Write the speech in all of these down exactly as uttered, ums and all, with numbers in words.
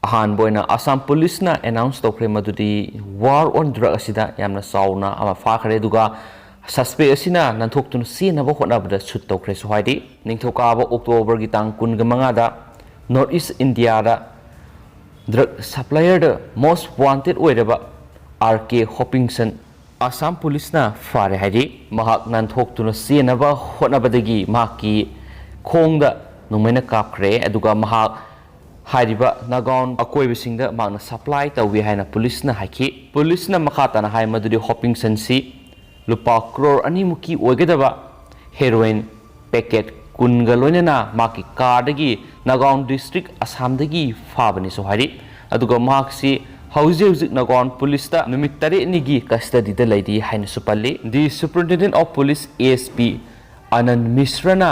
ꯑꯍꯥꯟꯕ ꯑꯣꯏꯅ ꯑꯁꯥꯝ ꯄꯨꯂꯤꯁꯅ ꯑꯦꯅꯥꯎꯟꯁ ꯇꯧꯈ꯭ꯔꯦ ꯃꯗꯨꯗꯤ ꯋꯥꯔ ꯑꯣꯟ ꯗ꯭ꯔꯒ ꯑꯁꯤꯗ ꯌꯥꯝꯅ ꯆꯥꯎꯅ ꯑꯃ ꯐꯥꯈ꯭ꯔꯦ, ꯑꯗꯨꯒ ꯁꯁꯄꯦꯛ ꯑꯁꯤꯅ ꯅꯥꯟꯊꯣꯛꯇꯨꯅ ꯆꯦꯟꯅꯕ ꯍꯣꯠꯅꯕꯗ ꯁꯨꯠ ꯇꯧꯈ꯭ꯔꯦꯁꯨ ꯍꯥꯏꯔꯤ꯫ ꯅꯤꯡꯊꯧꯀꯥꯕ ꯑꯣꯛꯇꯣꯕꯔꯒꯤ ꯇꯥꯡ ꯀꯨꯟꯒ ꯃꯉꯥꯗ ꯅꯣꯔꯠ ꯏꯁ ꯏꯟꯗꯤꯌꯥꯗ ꯗ꯭ꯔꯒ ꯁꯄ꯭ꯂꯥꯏꯌꯔꯗ ꯃꯣꯁ ꯋꯥꯟꯇꯦꯗ ꯑꯣꯏꯔꯕ ꯑꯥꯔ ꯀꯦ ꯍꯣꯄꯤꯡꯁꯟ ꯑꯁꯥꯝ ꯄꯨꯂꯤꯁꯅ ꯐꯥꯔꯦ ꯍꯥꯏꯔꯤ꯫ ꯃꯍꯥꯛ ꯅꯥꯟꯊꯣꯛꯇꯨꯅ ꯆꯦꯟꯅꯕ ꯍꯣꯠꯅꯕꯗꯒꯤ ꯃꯍꯥꯛꯀꯤ ꯈꯣꯡꯗ ꯅꯣꯡꯃꯩꯅ ꯀꯥꯞꯈ꯭ꯔꯦ, ꯑꯗꯨꯒ ꯃꯍꯥꯛ ꯍꯥꯏꯔꯤꯕ ꯅꯥꯒꯥꯎꯟ ꯑꯀꯣꯏꯕꯁꯤꯡꯗ ꯃꯍꯥꯛꯅ ꯁꯄ꯭ꯂꯥꯏ ꯇꯧꯏ ꯍꯥꯏꯅ ꯄꯨꯂꯤꯁꯅ ꯍꯥꯏꯈꯤ꯫ ꯄꯨꯂꯤꯁꯅ ꯃꯈꯥ ꯇꯥꯅ ꯍꯥꯏ ꯃꯗꯨꯗꯤ ꯍꯣꯄꯤꯡꯁꯟꯁꯤ ꯂꯨꯄꯥ ꯀ꯭ꯔꯣꯔ ꯑꯅꯤꯃꯨꯛꯀꯤ ꯑꯣꯏꯒꯗꯕ ꯍꯦꯔꯣꯏꯟ ꯄꯦꯀꯦꯠ ꯀꯨꯟꯒ ꯂꯣꯏꯅꯅ ꯃꯍꯥꯛꯀꯤ ꯀꯥꯔꯗꯒꯤ ꯅꯥꯒꯥꯎꯟ ꯗꯤꯁꯇ꯭ꯔꯤꯛ ꯑꯁꯥꯝꯗꯒꯤ ꯐꯥꯕꯅꯤꯁꯨ ꯍꯥꯏꯔꯤ꯫ ꯑꯗꯨꯒ ꯃꯍꯥꯛꯁꯤ ꯍꯧꯖꯤꯛ ꯍꯧꯖꯤꯛ ꯅꯥꯒꯥꯎꯟ ꯄꯨꯂꯤꯁꯇ ꯅꯨꯃꯤꯠ ꯇꯔꯦꯠꯅꯤꯒꯤ ꯀꯁꯇꯗꯤꯗ ꯂꯩꯔꯤ ꯍꯥꯏꯅꯁꯨ ꯄꯜꯂꯤ꯫ The Superintendent of Police, A S P, Anand ꯃꯤꯁ꯭ꯔꯅ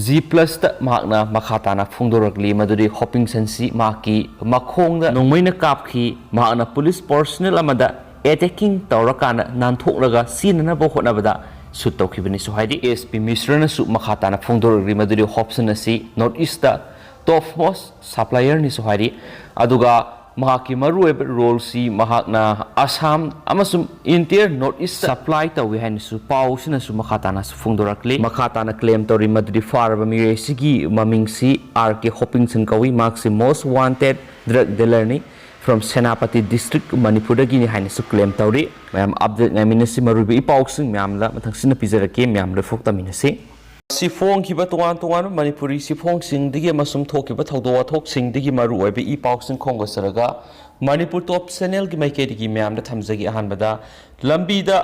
ꯖꯤ ꯄ꯭ꯂꯁꯇ ꯃꯍꯥꯛꯅ ꯃꯈꯥ ꯇꯥꯅ ꯐꯣꯡꯗꯣꯔꯛꯂꯤ ꯃꯗꯨꯗꯤ ꯍꯣꯄꯤꯡꯁꯟꯁꯤ ꯃꯍꯥꯛꯀꯤ ꯃꯈꯣꯡꯗ ꯅꯣꯡꯃꯩꯅ ꯀꯥꯞꯈꯤ꯫ ꯃꯍꯥꯛꯅ ꯄꯨꯂꯤꯁ ꯄꯔꯁꯣꯅꯦꯜ ꯑꯃꯗ ꯑꯦꯇꯦꯀꯤꯡ ꯇꯧꯔꯀꯥꯟꯗ ꯅꯥꯟꯊꯣꯛꯂꯒ ꯆꯦꯟꯅꯅꯕ ꯍꯣꯠꯅꯕꯗ ꯁꯨꯠ ꯇꯧꯈꯤꯕꯅꯤꯁꯨ ꯍꯥꯏꯔꯤ꯫ ꯑꯦꯁ ꯄꯤ ꯃꯤꯁ꯭ꯔꯅꯁꯨ ꯃꯈꯥ ꯇꯥꯅ ꯐꯣꯡꯗꯣꯔꯛꯂꯤ ꯃꯗꯨꯗꯤ ꯍꯣꯞꯁꯟ ꯑꯁꯤ ꯅꯣꯔꯠ ꯏꯁꯇ ꯇꯣꯞ ꯃꯣꯁ ꯁꯄ꯭ꯂꯥꯏꯌꯔꯅꯤꯁꯨ ꯍꯥꯏꯔꯤ꯫ ꯑꯗꯨꯒ ꯃꯍꯥꯛꯀꯤ ꯃꯔꯨꯑꯣꯏꯕ ꯔꯣꯜꯁꯤ ꯃꯍꯥꯛꯅ ꯑꯁꯥꯝ ꯑꯃꯁꯨꯡ ꯏꯟꯇꯤꯌꯔ ꯅꯣꯔꯠ ꯏꯁ ꯁꯄ꯭ꯂꯥꯏ ꯇꯧꯏ ꯍꯥꯏꯅꯁꯨ ꯄꯥꯎꯁꯤꯅꯁꯨ ꯃꯈꯥ ꯇꯥꯅꯁꯨ ꯐꯣꯡꯗꯣꯔꯛꯂꯤ꯫ ꯃꯈꯥ ꯇꯥꯅ ꯀ꯭ꯂꯦꯝ ꯇꯧꯔꯤ ꯃꯗꯨꯗꯤ ꯐꯥꯔꯕ ꯃꯤꯑꯣꯏ ꯑꯁꯤꯒꯤ ꯃꯃꯤꯡꯁꯤ ꯑꯥꯔ ꯀꯦ ꯍꯣꯄꯤꯡꯁꯟ ꯀꯧꯏ꯫ ꯃꯍꯥꯛꯁꯤ ꯃꯣꯁ ꯋꯥꯟꯇꯦꯗ ꯗ꯭ꯔꯒ ꯗꯤꯂꯔꯅꯤ, ꯐ꯭ꯔꯣꯝ ꯁꯦꯅꯥꯄꯇꯤ ꯗꯤꯁꯇ꯭ꯔꯤꯛ, ꯃꯅꯤꯄꯨꯔꯗꯒꯤꯅꯤ ꯍꯥꯏꯅꯁꯨ ꯀ꯭ꯂꯦꯝ ꯇꯧꯔꯤ꯫ ꯃꯌꯥꯝ ꯑꯞꯗꯦꯠ ꯉꯥꯏꯃꯤꯟꯅꯁꯤ꯫ ꯃꯔꯨꯑꯣꯏꯕ ꯏ ꯄꯥꯎꯁꯤꯡ ꯃꯌꯥꯝꯗ ꯃꯊꯪꯁꯤꯟꯅ ꯄꯤꯖꯔꯛꯀꯦ꯫ ꯃꯌꯥꯝ ꯂꯣꯏꯐꯥꯎ ꯇꯝꯃꯤꯟꯅꯁꯤ꯫ ꯁꯤ ꯐꯣꯡꯈꯤꯕ ꯇꯣꯉꯥꯟ ꯇꯣꯉꯥꯟꯕ ꯃꯅꯤꯄꯨꯔꯤ ꯁꯤꯐꯣꯡꯁꯤꯡꯗꯒꯤ ꯑꯃꯁꯨꯡ ꯊꯣꯛꯈꯤꯕ ꯊꯧꯗꯣꯛ ꯋꯥꯊꯣꯛꯁꯤꯡꯗꯒꯤ ꯃꯔꯨꯑꯣꯏꯕ ꯏ ꯄꯥꯎꯁꯤꯡ ꯈꯣꯝꯒꯠꯆꯔꯒ ꯃꯅꯤꯄꯨꯔ ꯇꯣꯞ ꯆꯦꯅꯦꯜꯒꯤ ꯃꯥꯏꯀꯩꯗꯒꯤ ꯃꯌꯥꯝꯗ ꯊꯝꯖꯒꯦ꯫ ꯑꯍꯥꯟꯕꯗ, ꯂꯝꯕꯤꯗ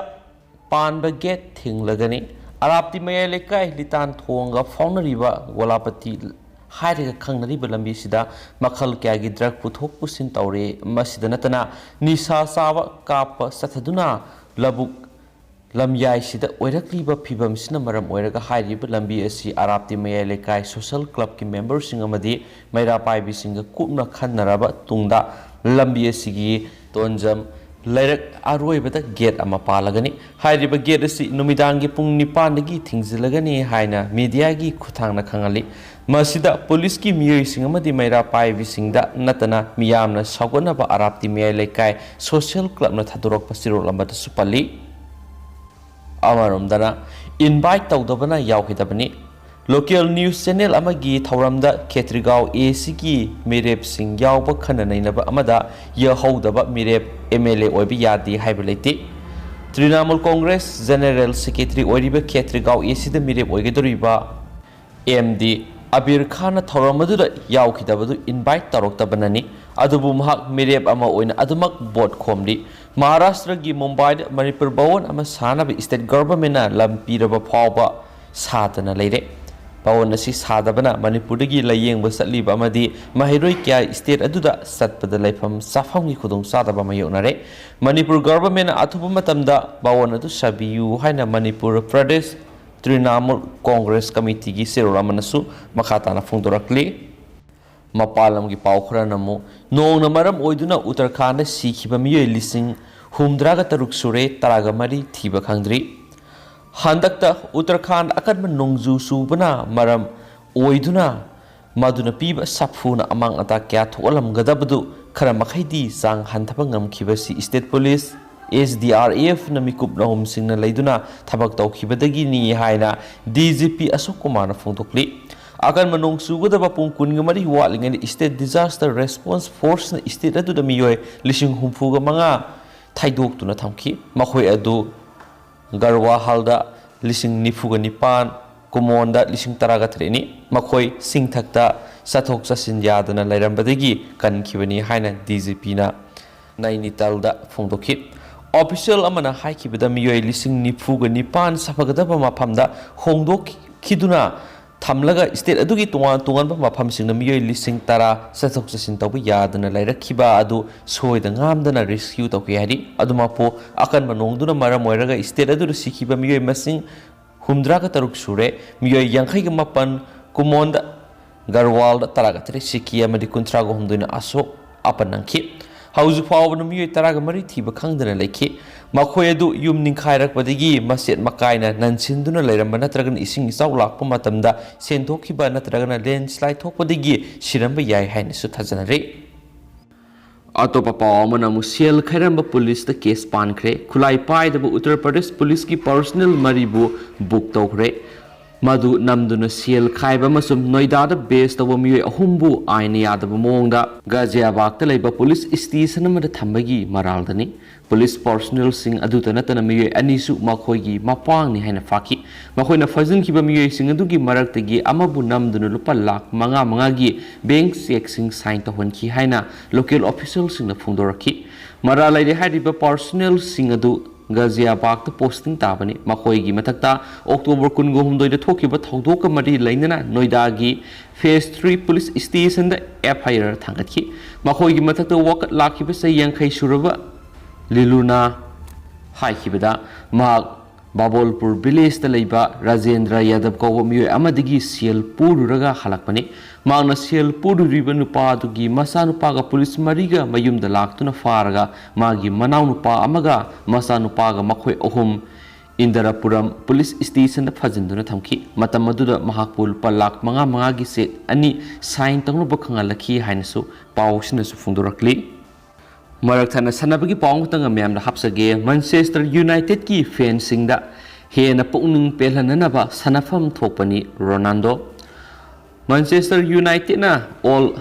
ꯄꯥꯟꯕ ꯒꯦꯠ ꯊꯤꯡꯂꯒꯅꯤ꯫ ꯑꯔꯥꯞꯇꯤ ꯃꯌꯥꯏ ꯂꯩꯀꯥꯏ ꯂꯤꯇꯥꯟ ꯊꯣꯡꯒ ꯐꯥꯎꯅꯔꯤꯕ ꯒꯣꯂꯥꯄꯇꯤ ꯍꯥꯏꯔꯒ ꯈꯪꯅꯔꯤꯕ ꯂꯝꯕꯤꯁꯤꯗ ꯃꯈꯜ ꯀꯌꯥꯒꯤ ꯗ꯭ꯔꯒ ꯄꯨꯊꯣꯛ ꯄꯨꯁꯤꯟ ꯇꯧꯔꯤ꯫ ꯃꯁꯤꯗ ꯅꯠꯇꯅ ꯅꯤꯁꯥ ꯆꯥꯕ ꯀꯥꯞꯄ ꯆꯠꯊꯗꯨꯅ ꯂꯧꯕꯨꯛ ꯂꯝꯌꯥꯏꯁꯤꯗ ꯑꯣꯏꯔꯛꯂꯤꯕ ꯐꯤꯕꯝꯁꯤꯅ ꯃꯔꯝ ꯑꯣꯏꯔꯒ ꯍꯥꯏꯔꯤꯕ ꯂꯝꯕꯤ ꯑꯁꯤ ꯑꯔꯥꯞꯇꯤ ꯃꯌꯥꯏ ꯂꯩꯀꯥꯏ ꯁꯣꯁꯦꯜ ꯀ꯭ꯂꯕꯀꯤ ꯃꯦꯝꯕꯔꯁꯤꯡ ꯑꯃꯗꯤ ꯃꯩꯔꯥ ꯄꯥꯏꯕꯤꯁꯤꯡꯒ ꯀꯨꯞꯅ ꯈꯟꯅꯔꯕ ꯇꯨꯡꯗ ꯂꯝꯕꯤ ꯑꯁꯤꯒꯤ ꯇꯣꯟꯖꯝ ꯂꯩꯔꯛ ꯑꯔꯣꯏꯕꯗ ꯒꯦꯠ ꯑꯃ ꯄꯥꯜꯂꯒꯅꯤ꯫ ꯍꯥꯏꯔꯤꯕ ꯒꯦꯠ ꯑꯁꯤ ꯅꯨꯃꯤꯗꯥꯡꯒꯤ ꯄꯨꯡ ꯅꯤꯄꯥꯟꯗꯒꯤ ꯊꯤꯡꯖꯤꯜꯂꯒꯅꯤ ꯍꯥꯏꯅ ꯃꯤꯗꯤꯌꯥꯒꯤ ꯈꯨꯠꯊꯥꯡꯅ ꯈꯪꯍꯜꯂꯤ꯫ ꯃꯁꯤꯗ ꯄꯨꯂꯤꯁꯀꯤ ꯃꯤꯑꯣꯏꯁꯤꯡ ꯑꯃꯗꯤ ꯃꯩꯔꯥ ꯄꯥꯏꯕꯤꯁꯤꯡꯗ ꯅꯠꯇꯅ ꯃꯤꯌꯥꯝꯅ ꯁꯧꯒꯠꯅꯕ ꯑꯔꯥꯞꯇꯤ ꯃꯌꯥꯏ ꯂꯩꯀꯥꯏ ꯁꯣꯁꯤꯌꯦꯜ ꯀ꯭ꯂꯕꯅ ꯊꯥꯗꯣꯔꯛꯄ ꯆꯦꯔꯣꯜ ꯑꯃꯗꯁꯨ ꯄꯜꯂꯤ꯫ ꯑꯃꯔꯣꯝꯗꯅ ꯏꯟꯚꯥꯏꯠ ꯇꯧꯗꯕꯅ ꯌꯥꯎꯈꯤꯗꯕꯅꯤ꯫ ꯂꯣꯀꯦꯜ ꯅ꯭ꯌꯨꯁ ꯆꯦꯅꯦꯜ ꯑꯃꯒꯤ ꯊꯧꯔꯝꯗ ꯈꯦꯇ꯭ꯔꯤꯒꯥꯎ ꯑꯦ ꯁꯤꯒꯤ ꯃꯤꯔꯦꯞꯁꯤꯡ ꯌꯥꯎꯕ ꯈꯟꯅ ꯅꯩꯅꯕ ꯑꯃꯗ ꯌꯥꯍꯧꯗꯕ ꯃꯤꯔꯦꯞ ꯑꯦꯝ ꯑꯦꯜ ꯑꯦ ꯑꯣꯏꯕ ꯌꯥꯗꯦ ꯍꯥꯏꯕ ꯂꯩꯇꯦ꯫ ꯇ꯭ꯔꯤꯅꯥꯃꯨꯜ ꯀꯣꯡꯒ꯭ꯔꯦꯁ ꯖꯦꯅꯦꯔꯦꯜ ꯁꯦꯀ꯭ꯔꯦꯇꯔꯤ ꯑꯣꯏꯔꯤꯕ ꯈꯦꯇ꯭ꯔꯤꯒꯥꯎ ꯑꯦ ꯁꯤꯗ ꯃꯤꯔꯦꯞ ꯑꯣꯏꯒꯗꯧꯔꯤꯕ ꯑꯦꯝ ꯗꯤ ꯑꯕꯤꯔ ꯈꯥꯟꯅ ꯊꯧꯔꯝ ꯑꯗꯨꯗ ꯌꯥꯎꯈꯤꯗꯕꯗꯨ ꯏꯟꯚꯥꯏꯠ ꯇꯧꯔꯛꯇꯕꯅꯅꯤ꯫ ꯑꯗꯨꯕꯨ ꯃꯍꯥꯛ ꯃꯤꯔꯦꯞ ꯑꯃ ꯑꯣꯏꯅ ꯑꯗꯨꯃꯛ ꯚꯣꯠ ꯈꯣꯝꯂꯤ꯫ ꯃꯍꯥꯔꯥꯁꯇ꯭ꯔꯒꯤ ꯃꯨꯝꯕꯥꯏꯗ ꯃꯅꯤꯄꯨꯔ ꯚꯋꯟ ꯑꯃ ꯁꯥꯅꯕ ꯁ꯭ꯇꯦꯠ ꯒꯚꯔꯟꯃꯦꯟꯠꯅ ꯂꯝ ꯄꯤꯔꯕ ꯐꯥꯎꯕ ꯁꯥꯗꯅ ꯂꯩꯔꯦ꯫ ꯚꯋꯟ ꯑꯁꯤ ꯁꯥꯗꯕꯅ ꯃꯅꯤꯄꯨꯔꯗꯒꯤ ꯂꯥꯌꯦꯡꯕ ꯆꯠꯂꯤꯕ ꯑꯃꯗꯤ ꯃꯍꯩꯔꯣꯏ ꯀꯌꯥ ꯁ꯭ꯇꯦꯠ ꯑꯗꯨꯗ ꯆꯠꯄꯗ ꯂꯩꯐꯝ ꯆꯥꯐꯝꯒꯤ ꯈꯨꯗꯣꯡꯆꯥꯗꯕ ꯃꯥꯌꯣꯛꯅꯔꯦ꯫ ꯃꯅꯤꯄꯨꯔ ꯒꯚꯔꯟꯃꯦꯟꯠꯅ ꯑꯊꯨꯕ ꯃꯇꯝꯗ ꯚꯋꯟ ꯑꯗꯨ ꯁꯥꯕꯤꯌꯨ ꯍꯥꯏꯅ ꯃꯅꯤꯄꯨꯔ ꯄ꯭ꯔꯗꯦꯁ ꯇ꯭ꯔꯤꯅꯥꯃꯨꯜ ꯀꯣꯡꯒ꯭ꯔꯦꯁ ꯀꯃꯤꯇꯤꯒꯤ ꯆꯦꯔꯣꯜ ꯑꯃꯅꯁꯨ ꯃꯈꯥ ꯇꯥꯅ ꯐꯣꯡꯗꯣꯔꯛꯂꯤ꯫ ꯃꯄꯥꯟ ꯂꯝꯒꯤ ꯄꯥꯎ ꯈꯔꯅ ꯑꯃꯨꯛ, ꯅꯣꯡꯅ ꯃꯔꯝ ꯑꯣꯏꯗꯨꯅ ꯎꯠꯇꯔꯈꯥꯟꯗ ꯁꯤꯈꯤꯕ ꯃꯤꯑꯣꯏ ꯂꯤꯁꯤꯡ ꯍꯨꯝꯗ꯭ꯔꯥꯒ ꯇꯔꯨꯛ ꯁꯨꯔꯦ, ꯇꯔꯥꯒ ꯃꯔꯤ ꯊꯤꯕ ꯈꯪꯗ꯭ꯔꯤ꯫ ꯍꯟꯗꯛꯇ ꯎꯠꯇꯔꯈꯥꯟꯗ ꯑꯀꯟꯕ ꯅꯣꯡꯖꯨ ꯆꯨꯕꯅ ꯃꯔꯝ ꯑꯣꯏꯗꯨꯅ ꯃꯗꯨꯅ ꯄꯤꯕ ꯁꯥꯐꯨꯅ ꯑꯃꯥꯡ ꯑꯇꯥ ꯀꯌꯥ ꯊꯣꯛꯍꯜꯂꯝꯒꯗꯕꯗꯨ ꯈꯔ ꯃꯈꯩꯗꯤ ꯆꯥꯡ ꯍꯟꯊꯕ ꯉꯝꯈꯤꯕꯁꯤ state police, S D R ꯑꯦꯐꯅ ꯃꯤꯀꯨꯞ ꯅꯍꯨꯝꯁꯤꯡꯅ ꯂꯩꯗꯨꯅ ꯊꯕꯛ ꯇꯧꯈꯤꯕꯗꯒꯤꯅꯤ ꯍꯥꯏꯅ ꯗꯤ ꯖꯤ ꯄꯤ ꯑꯁꯣꯛ ꯀꯨꯃꯥꯔꯅ ꯐꯣꯡꯗꯣꯛꯂꯤ꯫ ꯑꯀꯟꯕ ꯅꯣꯡ ꯆꯨꯒꯗꯕ ꯄꯨꯡ ꯀꯨꯟꯒ ꯃꯔꯤ ꯋꯥꯠꯂꯤꯉꯩꯗ ꯁ꯭ꯇꯦꯠ ꯗꯤꯖꯥꯁꯇꯔ ꯔꯦꯁꯄꯣꯟꯁ ꯐꯣꯔꯁꯅ ꯁ꯭ꯇꯦꯠ ꯑꯗꯨꯗ ꯃꯤꯑꯣꯏ ꯂꯤꯁꯤꯡ ꯍꯨꯝꯐꯨꯒ ꯃꯉꯥ ꯊꯩꯗꯣꯛꯇꯨꯅ ꯊꯝꯈꯤ꯫ ꯃꯈꯣꯏ ꯑꯗꯨ ꯒꯔꯋꯥꯍꯜꯗ ꯂꯤꯁꯤꯡ ꯅꯤꯐꯨꯒ ꯅꯤꯄꯥꯟ, ꯀꯨꯃꯣꯟꯗ ꯂꯤꯁꯤꯡ ꯇꯔꯥꯒ ꯇꯔꯦꯠꯅꯤ꯫ ꯃꯈꯣꯏ ꯆꯤꯡꯊꯛꯇ ꯆꯠꯊꯣꯛ ꯆꯠꯁꯤꯟ ꯌꯥꯗꯅ ꯂꯩꯔꯝꯕꯗꯒꯤ ꯀꯟꯈꯤꯕꯅꯤ ꯍꯥꯏꯅ ꯗꯤ ꯖꯤ ꯄꯤꯅ ꯅꯩꯅꯤꯇꯥꯜꯗ ꯐꯣꯡꯗꯣꯛꯈꯤ꯫ ꯑꯣꯐꯤꯁꯤꯌꯦꯜ ꯑꯃꯅ ꯍꯥꯏꯈꯤꯕꯗ, ꯃꯤꯑꯣꯏ ꯂꯤꯁꯤꯡ ꯅꯤꯐꯨꯒ ꯅꯤꯄꯥꯟ ꯁꯥꯐꯒꯗꯕ ꯃꯐꯝꯗ ꯍꯣꯡꯗꯣꯛꯈꯤꯗꯨꯅ ꯊꯝꯂꯒ ꯁ꯭ꯇꯦꯠ ꯑꯗꯨꯒꯤ ꯇꯣꯉꯥꯟ ꯇꯣꯉꯥꯟꯕ ꯃꯐꯝꯁꯤꯡꯗ ꯃꯤꯑꯣꯏ ꯂꯤꯁꯤꯡ ꯇꯔꯥ ꯆꯠꯊꯣꯛ ꯆꯠꯁꯤꯟ ꯇꯧꯕ ꯌꯥꯗꯅ ꯂꯩꯔꯛꯈꯤꯕ ꯑꯗꯨ ꯁꯣꯏꯗ ꯉꯥꯝꯗꯅ ꯔꯦꯁꯀ꯭ꯌꯨ ꯇꯧꯈꯤ ꯍꯥꯏꯔꯤ꯫ ꯑꯗꯨꯃꯛꯄꯨ, ꯑꯀꯟꯕ ꯅꯣꯡꯗꯨꯅ ꯃꯔꯝ ꯑꯣꯏꯔꯒ ꯁ꯭ꯇꯦꯠ ꯑꯗꯨꯗ ꯁꯤꯈꯤꯕ ꯃꯤꯑꯣꯏ ꯃꯁꯤꯡ ꯍꯨꯝꯗ꯭ꯔꯥꯒ ꯇꯔꯨꯛ ꯁꯨꯔꯦ꯫ ꯃꯤꯑꯣꯏ ꯌꯥꯡꯈꯩꯒ ꯃꯥꯄꯟ ꯀꯨꯃꯣꯟꯗ, ꯒꯔꯋꯥꯜꯗ ꯇꯔꯥꯒ ꯇꯔꯦꯠ ꯁꯤꯈꯤ ꯑꯃꯗꯤ ꯀꯨꯟꯊ꯭ꯔꯥꯒ ꯍꯨꯝꯗꯣꯏꯅ ꯑꯁꯣꯛ ꯑꯄꯟ ꯅꯪꯈꯤ꯫ ꯍꯧꯖꯤꯛ ꯐꯥꯎꯕꯗ ꯃꯤꯑꯣꯏ ꯇꯔꯥꯒ ꯃꯔꯤ ꯊꯤꯕ ꯈꯪꯗꯅ ꯂꯩꯈꯤ꯫ ꯃꯈꯣꯏ ꯑꯗꯨ ꯌꯨꯝ ꯅꯤꯡꯈꯥꯏꯔꯛꯄꯗꯒꯤ ꯃꯆꯦꯠ ꯃꯀꯥꯏꯅ ꯅꯟꯁꯤꯟꯗꯨꯅ ꯂꯩꯔꯝꯕ ꯅꯠꯇ꯭ꯔꯒꯅ ꯏꯁꯤꯡ ꯏꯆꯥꯎ ꯂꯥꯛꯄ ꯃꯇꯝꯗ ꯁꯦꯟꯗꯣꯛꯈꯤꯕ ꯅꯠꯇ꯭ꯔꯒꯅ ꯂꯦꯟꯁ꯭ꯂꯥꯏꯠ ꯊꯣꯛꯄꯗꯒꯤ ꯁꯤꯔꯝꯕ ꯌꯥꯏ ꯍꯥꯏꯅꯁꯨ ꯊꯥꯖꯅꯔꯤ꯫ ꯑꯇꯣꯞꯄ ꯄꯥꯎ ꯑꯃꯅ ꯑꯃꯨꯛ ꯁꯦꯜ ꯈꯥꯏꯔꯝꯕ ꯄꯨꯂꯤꯁꯇ ꯀꯦꯁ ꯄꯥꯟꯈ꯭ꯔꯦ꯫ ꯈꯨꯠꯂꯥꯏ ꯄꯥꯏꯗꯕ ꯎꯠꯇꯔ ꯄ꯭ꯔꯗꯦꯁ ꯄꯨꯂꯤꯁꯀꯤ ꯄꯥꯔꯁꯣꯅꯦꯜ ꯃꯔꯤꯕꯨ ꯕꯨꯛ ꯇꯧꯈ꯭ꯔꯦ꯫ ꯃꯗꯨ ꯅꯝꯗꯨꯅ ꯁꯦꯜ ꯈꯥꯏꯕ ꯑꯃꯁꯨꯡ ꯅꯣꯏꯗꯥꯗ ꯕꯦꯁ ꯇꯧꯕ ꯃꯤꯑꯣꯏ ꯑꯍꯨꯝꯕꯨ ꯑꯥꯏꯟꯅ ꯌꯥꯗꯕ ꯃꯑꯣꯡꯗ ꯒꯥꯖꯤꯌꯥꯕꯥꯗꯇ ꯂꯩꯕ ꯄꯨꯂꯤꯁ ꯁ꯭ꯇꯦꯁꯟ ꯑꯃꯗ ꯊꯝꯕꯒꯤ ꯃꯔꯥꯜꯗꯅꯤ꯫ ꯄꯨꯂꯤꯁ ꯄꯥꯔꯁꯣꯅꯦꯜꯁꯤꯡ ꯑꯗꯨꯇ ꯅꯠꯇꯅ ꯃꯤꯑꯣꯏ ꯑꯅꯤꯁꯨ ꯃꯈꯣꯏꯒꯤ ꯃꯄꯥꯡꯅꯤ ꯍꯥꯏꯅ ꯐꯥꯈꯤ꯫ ꯃꯈꯣꯏꯅ ꯐꯥꯖꯤꯟꯈꯤꯕ ꯃꯤꯑꯣꯏꯁꯤꯡ ꯑꯗꯨꯒꯤ ꯃꯔꯛꯇꯒꯤ ꯑꯃꯕꯨ ꯅꯝꯗꯨꯅ ꯂꯨꯄꯥ ꯂꯥꯈ ꯃꯉꯥ ꯃꯉꯥꯒꯤ ꯕꯦꯡꯛ ꯆꯦꯛꯁꯤꯡ ꯁꯥꯏꯟ ꯇꯧꯍꯟꯈꯤ ꯍꯥꯏꯅ ꯂꯣꯀꯦꯜ ꯑꯣꯐꯤꯁꯤꯌꯦꯜꯁꯤꯡꯅ ꯐꯣꯡꯗꯣꯔꯛꯈꯤ꯫ ꯃꯔꯥꯜ ꯂꯩꯔꯦ ꯍꯥꯏꯔꯤꯕ ꯄꯥꯔꯁꯣꯅꯦꯜꯁꯤꯡ ꯑꯗꯨ ꯒꯥꯖꯤꯌꯥꯕꯥꯗꯇ ꯄꯣꯁꯇꯤꯡ ꯇꯥꯕꯅꯤ꯫ ꯃꯈꯣꯏꯒꯤ ꯃꯊꯛꯇ ꯑꯣꯛꯇꯣꯕꯔ ꯀꯨꯟꯒ ꯍꯨꯝꯗꯣꯏꯗ ꯊꯣꯛꯈꯤꯕ ꯊꯧꯗꯣꯛꯀ ꯃꯔꯤ ꯂꯩꯅꯅ ꯅꯣꯏꯗꯥꯒꯤ ꯐꯦꯖ ꯊ꯭ꯔꯤ ꯄꯨꯂꯤꯁ ꯁ꯭ꯇꯦꯁꯟꯗ ꯑꯦꯐ ꯑꯥꯏ ꯑꯥꯔ ꯊꯥꯡꯒꯠꯈꯤ꯫ ꯃꯈꯣꯏꯒꯤ ꯃꯊꯛꯇ ꯋꯥꯀꯠ ꯂꯥꯛꯈꯤꯕ ꯆꯍꯤ ꯌꯥꯡꯈꯩ ꯁꯨꯔꯕ ꯂꯤꯂꯨꯅ ꯍꯥꯏꯈꯤꯕꯗ, ꯃꯍꯥꯛ ꯕꯥꯕꯣꯜꯄꯨꯔ ꯚꯤꯂꯦꯖꯇ ꯂꯩꯕ ꯔꯥꯖꯦꯟꯗ꯭ꯔ ꯌꯥꯗꯕ ꯀꯧꯕ ꯃꯤꯑꯣꯏ ꯑꯃꯗꯒꯤ ꯁꯦꯜ ꯄꯨꯔꯨꯔꯒ ꯍꯜꯂꯛꯄꯅꯤ꯫ ꯃꯍꯥꯛꯅ ꯁꯦꯜ ꯄꯨꯔꯨꯔꯤꯕ ꯅꯨꯄꯥ ꯑꯗꯨꯒꯤ ꯃꯆꯥꯅꯨꯄꯥꯒ ꯄꯨꯂꯤꯁ ꯃꯔꯤꯒ ꯃꯌꯨꯝꯗ ꯂꯥꯛꯇꯨꯅ ꯐꯥꯔꯒ ꯃꯥꯒꯤ ꯃꯅꯥꯎꯅꯨꯄꯥ ꯑꯃꯒ ꯃꯆꯥꯅꯨꯄꯥꯒ ꯃꯈꯣꯏ ꯑꯍꯨꯝ ꯏꯟꯗꯔꯄꯨꯔꯝ ꯄꯨꯂꯤꯁ ꯁ꯭ꯇꯦꯁꯟꯗ ꯐꯥꯖꯤꯟꯗꯨꯅ ꯊꯝꯈꯤ꯫ ꯃꯇꯝ ꯑꯗꯨꯗ ꯃꯍꯥꯛꯄꯨ ꯂꯨꯄꯥ ꯂꯥꯈ ꯃꯉꯥ ꯃꯉꯥꯒꯤ ꯆꯦꯛ ꯑꯅꯤ ꯁꯥꯏꯟ ꯇꯧꯅꯕ ꯈꯪꯍꯜꯂꯛꯈꯤ ꯍꯥꯏꯅꯁꯨ ꯄꯥꯎ ꯑꯁꯤꯅꯁꯨ ꯐꯣꯡꯗꯣꯔꯛꯂꯤ꯫ ꯃꯔꯛ ꯊꯠꯅ ꯁꯥꯟꯅꯕꯒꯤ ꯄꯥꯎ ꯑꯃꯇꯪꯒ ꯃꯌꯥꯝꯗ ꯍꯥꯞꯆꯒꯦ꯫ ꯃꯥꯟꯆꯦꯁꯇꯔ ꯌꯨꯅꯥꯏꯇꯦꯗꯀꯤ ꯐꯦꯟꯁꯤꯡꯗ ꯍꯦꯟꯅ ꯄꯨꯛꯅꯤꯡ ꯄꯦꯜꯍꯟꯅꯅꯕ ꯁꯥꯟꯅꯐꯝ ꯊꯣꯛꯄꯅꯤ ꯔꯣꯅꯥꯜꯗꯣ꯫ ꯃꯥꯟꯆꯦꯁꯇꯔ ꯌꯨꯅꯥꯏꯇꯦꯗꯅ ꯑꯣꯜ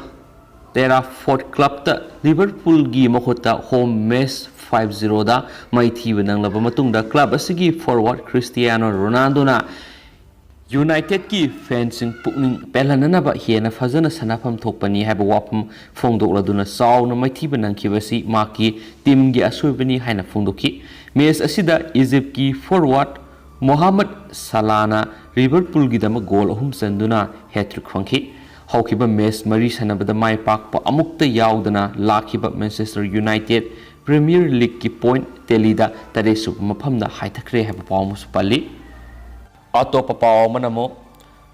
ꯇꯦꯔꯥꯐꯣꯔꯠ ꯀ꯭ꯂꯕꯇ ꯂꯤꯚꯔꯄꯨꯜꯒꯤ ꯃꯈꯨꯠꯇ ꯍꯣꯝ ꯃꯦꯆ ꯐꯥꯏꯚ ꯖꯤꯔꯣꯗ ꯃꯥꯏꯊꯤꯕ ꯅꯪꯂꯕ ꯃꯇꯨꯡꯗ, ꯀ꯭ꯂꯕ ꯑꯁꯤꯒꯤ ꯐꯣꯔꯋꯥꯔꯗ ꯈ꯭ꯔꯤꯁꯇꯤꯌꯥꯅꯣ ꯔꯣꯅꯥꯜꯗꯣꯅ ꯌꯨꯅꯥꯏꯇꯦꯗꯀꯤ ꯐꯦꯟꯁꯤꯡ ꯄꯨꯛꯅꯤꯡ ꯄꯦꯜꯍꯟꯅꯅꯕ ꯍꯦꯟꯅ ꯐꯖꯅ ꯁꯥꯟꯅꯐꯝ ꯊꯣꯛꯄꯅꯤ ꯍꯥꯏꯕ ꯋꯥꯐꯝ ꯐꯣꯡꯗꯣꯛꯂꯗꯨꯅ ꯆꯥꯎꯅ ꯃꯥꯏꯊꯤꯕ ꯅꯪꯈꯤꯕ ꯑꯁꯤ ꯃꯍꯥꯛꯀꯤ ꯇꯤꯝꯒꯤ ꯑꯁꯣꯏꯕꯅꯤ ꯍꯥꯏꯅ ꯐꯣꯡꯗꯣꯛꯈꯤ꯫ ꯃꯦꯆ ꯑꯁꯤꯗ ꯏꯖꯤꯞꯀꯤ ꯐꯣꯔꯋꯥꯔꯗ ꯃꯣꯍꯥꯃꯗ ꯁꯂꯥꯅ ꯂꯤꯚꯔꯄꯨꯜꯒꯤꯗꯃꯛ ꯒꯣꯜ ꯑꯍꯨꯝ ꯆꯟꯗꯨꯅ ꯍꯦꯇ꯭ꯔꯤꯛ ꯐꯪꯈꯤ꯫ ꯍꯧꯈꯤꯕ ꯃꯦꯆ ꯃꯔꯤ ꯁꯥꯟꯅꯕꯗ ꯃꯥꯏ ꯄꯥꯛꯄ ꯑꯃꯨꯛꯇ ꯌꯥꯎꯗꯅ ꯂꯥꯛꯈꯤꯕ ꯃꯦꯟꯆꯦꯁꯇꯔ ꯌꯨꯅꯥꯏꯇꯦꯗ ꯄ꯭ꯔꯤꯃꯤꯌꯔ ꯂꯤꯒꯀꯤ ꯄꯣꯏꯟꯠ ꯇꯦꯂꯤꯗ ꯇꯔꯦꯠꯁꯨꯕ ꯃꯐꯝꯗ ꯍꯥꯏꯊꯈ꯭ꯔꯦ ꯍꯥꯏꯕ ꯄꯥꯎ ꯑꯃꯁꯨ ꯄꯜꯂꯤ꯫ ꯑꯇꯣꯞꯄ ꯄꯥꯎ ꯑꯃꯅ ꯑꯃꯨꯛ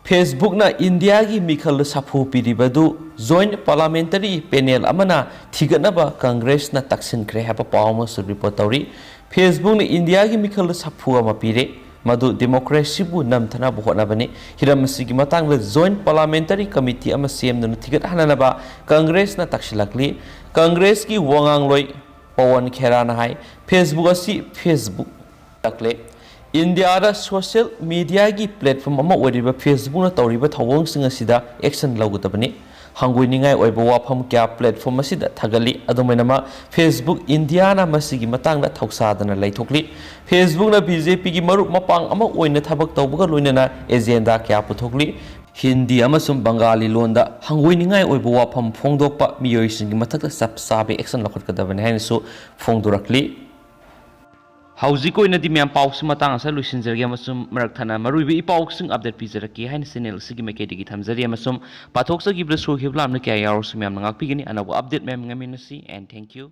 Facebookꯅ ꯏꯟꯗꯤꯌꯥꯒꯤ ꯃꯤꯈꯜꯗ ꯁꯥꯐꯨ ꯄꯤꯔꯤꯕꯗꯨ Joint Parliamentary Panel ꯑꯃꯅ ꯊꯤꯒꯠꯅꯕ ꯀꯪꯒ꯭ꯔꯦꯁꯅ ꯇꯛꯁꯤꯟꯈ꯭ꯔꯦ ꯍꯥꯏꯕ ꯄꯥꯎ ꯑꯃꯁꯨ ꯔꯤꯄꯣꯔꯠ ꯇꯧꯔꯤ꯫ Facebookꯅ ꯏꯟꯗꯤꯌꯥꯒꯤ ꯃꯤꯈꯜꯗ ꯁꯥꯐꯨ ꯑꯃ ꯄꯤꯔꯦ, ꯃꯗꯨ democracyꯕꯨ ꯅꯝꯊꯅꯕ ꯍꯣꯠꯅꯕꯅꯤ꯫ ꯍꯤꯔꯝ ꯑꯁꯤꯒꯤ ꯃꯇꯥꯡꯗ Joint Parliamentary Committee ꯑꯃ ꯁꯦꯝꯗꯨꯅ ꯊꯤꯒꯠꯍꯟꯅꯅꯕ ꯀꯪꯒ꯭ꯔꯦꯁꯅ ꯇꯛꯁꯤꯜꯂꯛꯂꯤ꯫ ꯀꯪꯒ꯭ꯔꯦꯁꯀꯤ ꯋꯥꯉꯥꯡꯂꯣꯏ ꯄꯋꯟ ꯈꯦꯔꯥꯅ ꯍꯥꯏ, Facebook ꯑꯁꯤ Facebook ꯇꯛꯂꯦ꯫ ꯏꯟꯗꯤꯌꯥꯗ social mediaꯒꯤ platform ꯑꯃ ꯑꯣꯏꯔꯤꯕ Facebookꯅ ꯇꯧꯔꯤꯕ ꯊꯧꯑꯣꯡꯁꯤꯡ ꯑꯁꯤꯗ action ꯂꯧꯒꯗꯕꯅꯤ꯫ ꯍꯪꯒꯣꯏꯅꯤꯡꯉꯥꯏ ꯑꯣꯏꯕ ꯋꯥꯐꯝ ꯀꯌꯥ platform ꯑꯁꯤꯗ ꯊꯥꯒꯠꯂꯤ꯫ ꯑꯗꯨꯝ ꯑꯣꯏꯅꯃꯛ, Facebook ꯏꯟꯗꯤꯌꯥꯅ ꯃꯁꯤꯒꯤ ꯃꯇꯥꯡꯗ ꯊꯧꯁꯥꯗꯅ ꯂꯩꯊꯣꯛꯂꯤ꯫ Facebookꯅ BJPꯒꯤ ꯃꯔꯨꯞ ꯃꯄꯥꯡ ꯑꯃ ꯑꯣꯏꯅ ꯊꯕꯛ ꯇꯧꯕꯒ ꯂꯣꯏꯅꯅ agenda ꯀꯌꯥ ꯄꯨꯊꯣꯛꯂꯤ꯫ ꯍꯤꯟꯗꯤ ꯑꯃꯁꯨꯡ ꯕꯪꯒꯥꯂꯤ ꯂꯣꯟꯗ ꯍꯪꯒꯣꯏꯅꯤꯡꯉꯥꯏ ꯑꯣꯏꯕ ꯋꯥꯐꯝ ꯐꯣꯡꯗꯣꯛꯄ ꯃꯤꯑꯣꯏꯁꯤꯡꯒꯤ ꯃꯊꯛꯇ ꯆꯞ ꯆꯥꯕ action ꯂꯧꯈꯠꯀꯗꯕꯅꯤ ꯍꯥꯏꯅꯁꯨ ꯐꯣꯡꯗꯣꯔꯛꯂꯤ꯫ ꯍꯧꯖꯤꯛ ꯑꯣꯏꯅꯗꯤ ꯃꯌꯥꯝ, ꯄꯥꯎꯁꯤ ꯃꯇꯥꯡ ꯑꯁꯤꯗ ꯂꯣꯏꯁꯤꯟꯖꯔꯒꯦ ꯑꯃꯁꯨꯡ ꯃꯔꯛ ꯊꯠꯅ ꯃꯔꯨꯑꯣꯏꯕ ꯏ ꯄꯥꯎꯁꯤꯡ update ꯄꯤꯖꯔꯛꯀꯦ ꯍꯥꯏꯅ channel ꯑꯁꯤꯒꯤ ꯃꯥꯏꯀꯩꯗꯒꯤ ꯊꯝꯖꯔꯤ, ꯑꯃꯁꯨꯡ ꯄꯥꯊꯣꯛꯆꯈꯤꯕꯗ ꯁꯣꯏꯈꯤꯕ ꯂꯥꯟꯕ ꯀꯌꯥ ꯌꯥꯎꯔꯁꯨ ꯃꯌꯥꯝꯅ ꯉꯥꯛꯄꯤꯒꯅꯤ꯫ ꯑꯅꯧꯕ update ꯃꯌꯥꯝ ꯉꯥꯏꯃꯤꯟꯅꯁꯤ, and thank you꯫